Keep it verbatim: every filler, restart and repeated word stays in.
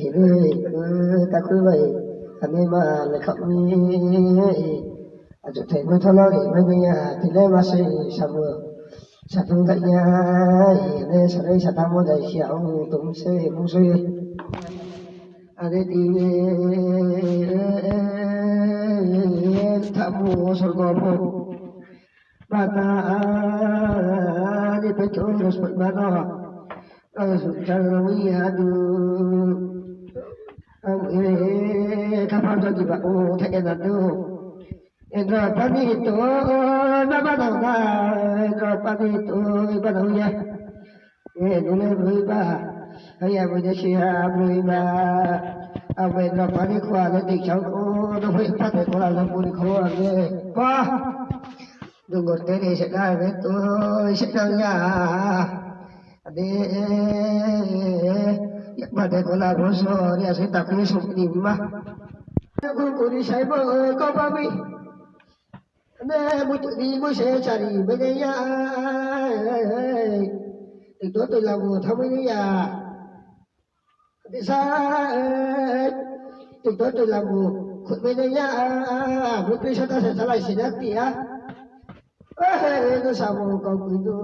Hini, takhu bai, ani ma lekha mi. Achu thai mo thola ri mai ni ya, tile ma se samu. Satung thai ya, ne sarai satamo dai sia ong tum se mu se. Ade ti thamu sorgo pho. Bata ni petu respect bano. Asu chang wi ya du. Am e kapal jadi ba o thai na du. Indra pani to na ba na na. Indra pani to ba na ya. E, nule broi ba. Aya bo je si ha broi ba. Abo Indra pani khua le dik chau ko no hoi pa te ko la lo puri khua le. Pa. Dungor te re se ka re to se ka ya. Ade, ya pa te ko la bo so ya se ta pe so ni ma. Ko ko ri sai bo ko ba mi. Ne, mutu ni mu se chari mai ne ya. Tikto tui la mu tha mai ne ya. Di sa, tikto tui la mu khut mai ne ya. Mutu sa ta se chalai si na ti ya. Eh, no sa mu kau kui du.